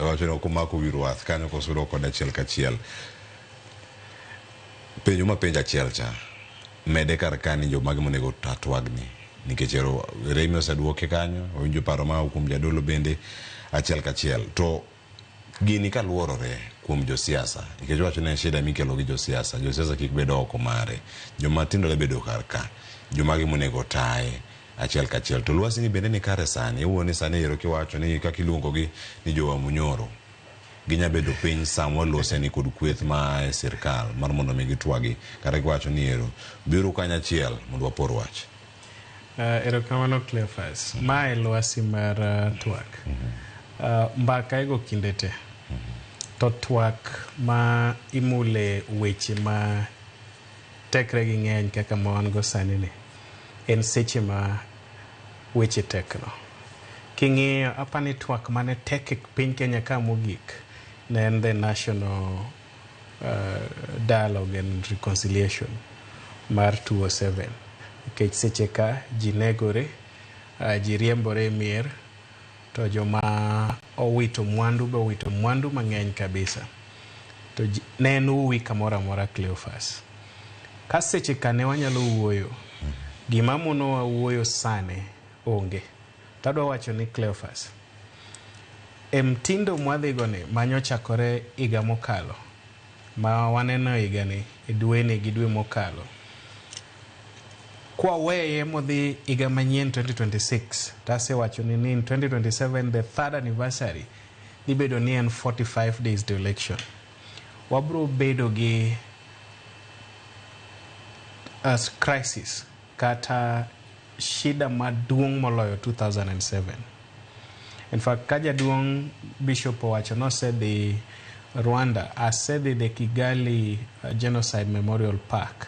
Wacho ni ok omako wi rwath kanyo kosudo kode achiel kachiel. Penjo ma penjo achiel cha mede kar ka ni jomage monego ta twagni nikech ero Remi oseduoke kanyo owinjo paro ma kuom jadolo bende achiel kachiel to gini kaluorore kuom josiasa nikech wacho ni en shida mikelo gi josiasa josiasa kik bed oko mare joma tindo dwa bedo kar ka jomage monego taye achiel kachiel to lwasi ni bende ni kare sani iwuo ni sani ero kiwacho ni kaka iluongogi ni jowamunyoro ginya bedo piny sama walose ni kod kweth ma e sirkal mar mondo mi gitwagi kata kiwacho ni ero biuru kanyachiel mondo wapor wach. Erokamano Cleophas. Mae lwasi mar twak. Mbaka igo kinde te. To twak ma imule weche ma tekre gi ng'eny kaka ma wan go sani ni en seche ma weche tekno. King'iyo apani twak mane tek e piny Kenya ka mogik ne en the national dialogue and reconciliation mar 2007 nikech seche ka ji negore, ji riembore e mier to joma owito mwandu be owito mwandu mang'eny kabisa. To ne en uwi kamoro amora Cleophas. Ka seche ka ne wanyalo wuoyo, gima monowa wuoyo sani onge. Tadwa wacho ni Cleophas, e mtindo mwadhigo ni manyochakore higa mokalo, ma waneno higani e dweni gi dwe mokalo, kwaweye modhi higa manyien 2026 tasewacho ni in 2027 the third anniversary dhi bedo ni en 45 days to election. Wabro bedo gi as crisis kata shida maduong' moloyo 2007. In fact, ka jaduong' Bishop owacho nosedhi Rwanda, asedhi the Kigali Genocide Memorial Park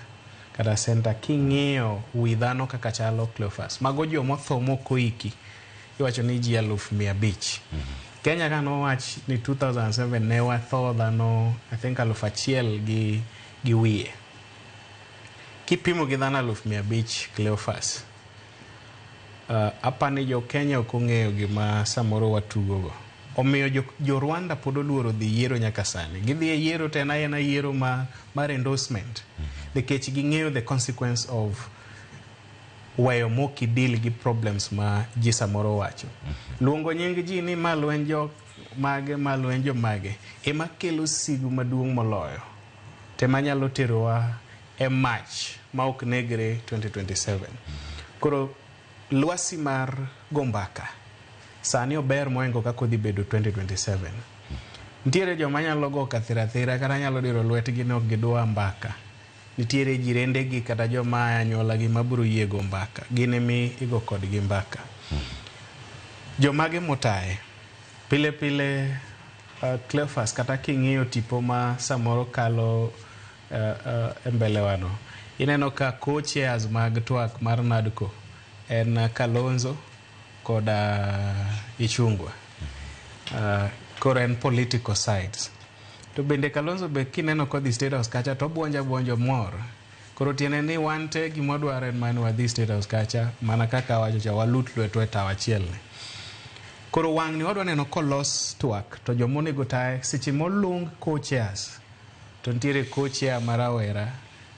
kata center king'iyo wi dhano kaka chalo Cleophas. Mago jomotho mokoiki iwacho ni ji 500,000. Kenya ka nowach ni 2007 ne watho dhano I think 1,000 gi wiye. Kipimo gi dhano 500,000 Cleophas, apani jo Kenya ok ong'eyo gima samoro watugo go. Omiyo jo Rwanda pod oluoro dhi yiero nyaka sani. Gidhi e yiero to en aena yiero mar endorsement. Nikech ging'eyo the consequence of weyo mok idil gi problems ma ji samoro wacho. Luongo nying ji ni ma lweny jo mage, ma lweny jo mage, ema kelo sigu maduong' moloyo. Tema nyalo terowa e mach ma ok negre 2027. Koro lwasi mar go mbaka sani ober moingo kaka odhi bedo 2027. Nitiere joma nyalo go kathirathira kata nyalo diro lwetgi ni ok gidwa mbaka. Nitiere jirendegi kata joma a e anyuolagi mabiro yie go mbaka. Gin emi igo kodgi mbaka. Jomage motaye? Pile pile Cleophas kata king'iyo tipo ma samoro kalo e mbele wano, ineno ka co-chairs mag twak mar NADCO en Kalonzo koda Ichung'wa. Koro en political sides. To bende Kalonzo be kineno kodhi State House kacha to obuonjo abuonja omor. Koro tiende ni wan te gima wadwaro en mana ni wadhi State House kacha mana kaka awacho cha walut lwetwa e tawo achiel ni. Koro wang' ni wadwa neno kolos twak to joma onego taye seche molung co-chairs to nitiere co-chair ma rawera,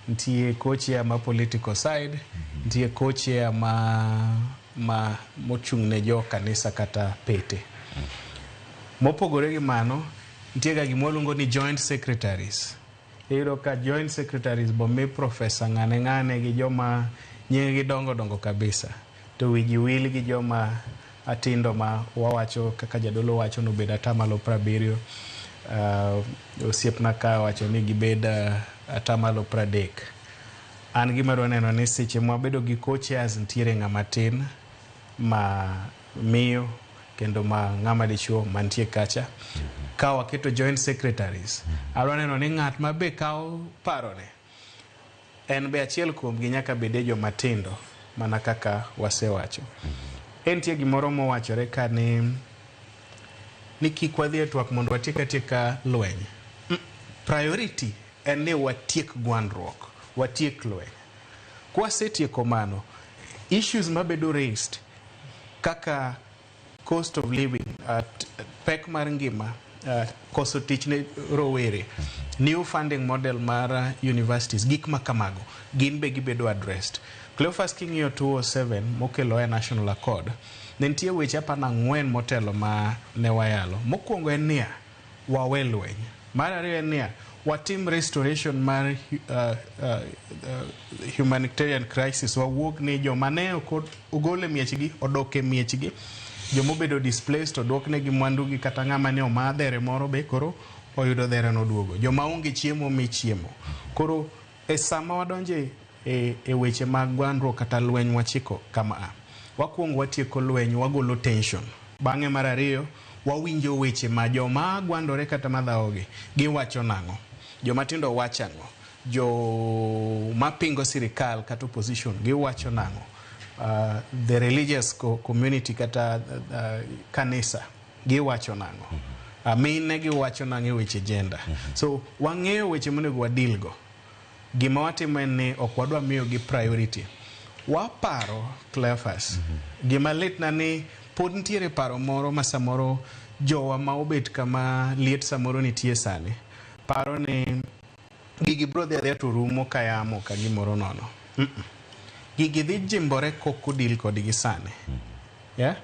nitie co-chair ma political side, nitie co-chair ma mochung' ne jo kanisa kata pete. Mopogore gi mano, nitie ga gima waluongo ni joint secretaries. Iyudo ka joint secretaries bomi professor ng'ane ng'ane gi joma nying gi dongo dongo kabisa. To wigi wil gi joma atindo ma wawacho kaka jadolo wacho nobed 70%. Osiepna ka wacho ni gibed 30%. An gima adwa neno ni seche mwabedo gi co-chairs nitiere ng'ama tin ma miyo kendo ma ng'ama dichuo mantie kacha. Ka waketo joint secretaries, adwa neno ni ng'at ma be kawo parone en be achiel kuomgi nyaka bede joma tindo mana kaka wasewacho. Entie gimoro mowachore ka ni kik wadhi e twak mondo watiek atieka lweny. Priority en ni watiek gwandruok, watiek lweny. Kwasetieko mano, issues mabedo raised kaka Cost of living, pek mar ngima, koso tich ne rowere, new funding model mar universities, gik ma kamago gin be gibedo addressed. Cleophas, king'iyo 207 mokelo e National Accord, ne nitie weche 14 motelo ma ne wayalo. Mokwongo en niya, wawe lweny. Mar ariyo en niya, watim restoration mar humanitarian crisis, wawuog ni joma ne ok ogol e miechgi odok e miechgi, jomobedo displaced oduoknegi mwandugi, kata ng'ama ne omaa dhere moro be koro oyudo dhere noduogo, joma onge chiemo mi chiemo. Koro e sama wadonje e weche mag gwandruok kata lweny, wachiko kama a wakwongo watieko lweny, wagolo tension. Bang'e mar ariyo, wawinjo weche ma joma gwandore kata madhawogi giwacho nang'o, joma tindo wacho ang'o, jo mapingo sirikal kata opposition giwacho nang'o, the religious community kata kanisa giwacho nang'o, mine giwacho nang'o e weche gender. So wang'eyo weche monego wadeal go. Gima watimo en ni ok wadwa miyogi priority. Waparo, Cleophas, gima litna ni pod nitiere paro moro ma samoro jowa ma obet kama liet samoro nitie sani paro ni gigi biro dhi adhiya to rumo ka yamo ka gimoro nono. Gigi dhi jimbore kok odeal kodgi sani, yeah?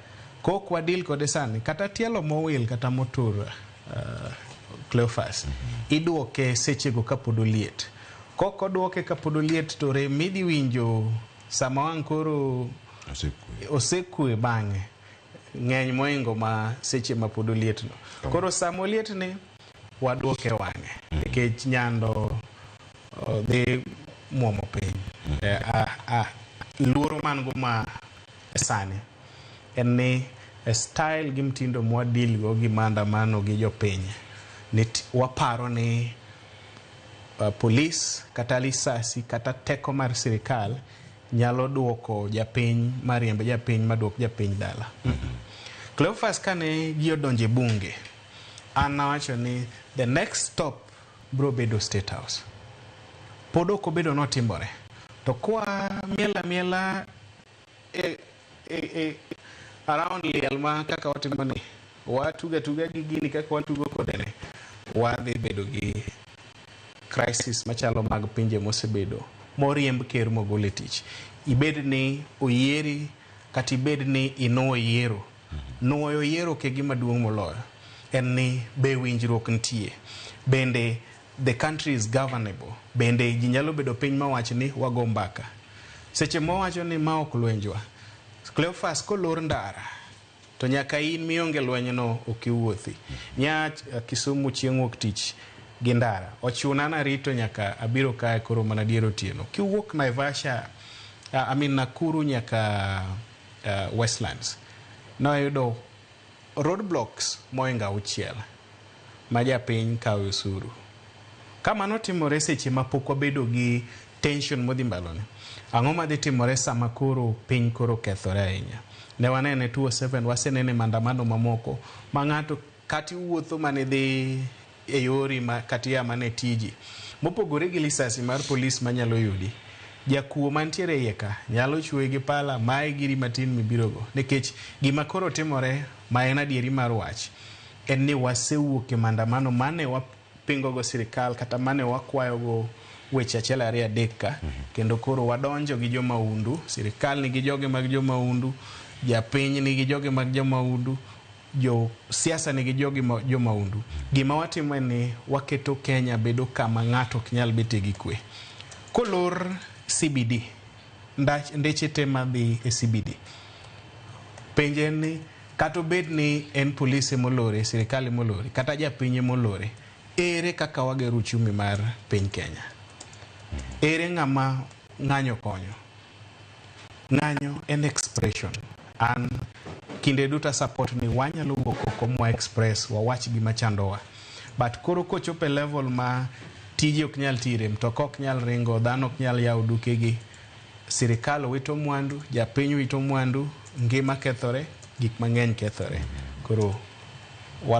Kok wadeal kode sani, kata tielo mowil kata motur, Cleophas, iduoke sechego kapod oliet. Kok oduoke kapod oliet to rem midhi winjo sama wang' koro Osekwe. Osekwe bang'e ng'eny moingo ma seche ma pod oliet no. Koro sama oliet ni waduoke wang'e nikech nyando dhi muomo piny. Luoro man go ma sani en ni e style gi mtindo mwadeal go gi maandamano gi jopiny ni waparo ni polis kata lisasi kata teko mar sirikal nyalo duoko japiny mariemb japiny maduok japiny dala. Cleophas, kane ji odonjo e bunge, an nawacho ni the next stop bro bedo State House. Pod ok obedo notimore. To kwa miel amiela e around liel ma kaka watimo ni watuga tuga gi gini kaka watugo kode ni, wadhi bedo gi crisis machalo mag pinje mosebedo moriemb ker mogol e tich. Ibed ni oyieri kata ibed ni inuo yiero. Nuoyo yiero ok e gima duong' moloyo. En ni be winjruok nitie. Bende the country is governable. Bende ji nyalo bedo piny mawach ni wago mbaka. Seche mwawacho ni ma ok lwenjwa. Cleophas, kolor ndara to nyaka in mionge lwenyno ok iwuothi. Nya Kisumu chieng' wuok tich gi ndara. Ochuna narito nyaka abiro kae koro mana dier otieno. Kiwuok Naivasha, I mean Nakuru nyaka Westlands, noyudo roadblocks moingo 6 ma japiny kawe osuru. Ka mano timore seche ma pok wabedo gi tension modhi mbalo ni, ang'o madhi timore sama koro piny koro kethore ahinya? Ne wanene 207, wasenene maandamano mamoko ma ng'ato kata iwuotho mane dhi e yori ma kata ia mana e tiji. Mopogore gi lisasi mar polis manyalo yudi, jakuo mantiere iye ka nyalo chuoyi gi pala maye giri matin mibirogo. Nikech gima koro timore ma en adieri mar wach en ni wasewuok e maandamano mane wapingo go sirikal kata mane wakwayo go weche achiel ariyo adek ka, kendo koro wadonjo gi jomaundu. Sirikal nigi joge mag jomaundu, japiny nigi joge mag jomaundu, jo siasa nigi jogi jomaundu. Gima watimo en ni waketo Kenya bedo kama ng'ato ok nyal betie gi kwe. Kolor CBD, ndeche te madhi e CBD, penje en ni kata obed ni en polis emolore, sirikal emolore, kata japiny emolore, ere kaka wagero uchumi mar piny Kenya? Ere ng'ama ng'anyo konyo? Ng'anyo en expression. An kinde duto support ni wanyalo wuok oko mwa express wawach gima chandowa. But koro kochopo e level ma tije ok nyal tire, mtoka ok nyal ringo, dhano ok nyal yawo dukegi, sirikal wito mwandu, japiny wito mwandu, ngima kethore, gik mang'eny kethore. Koro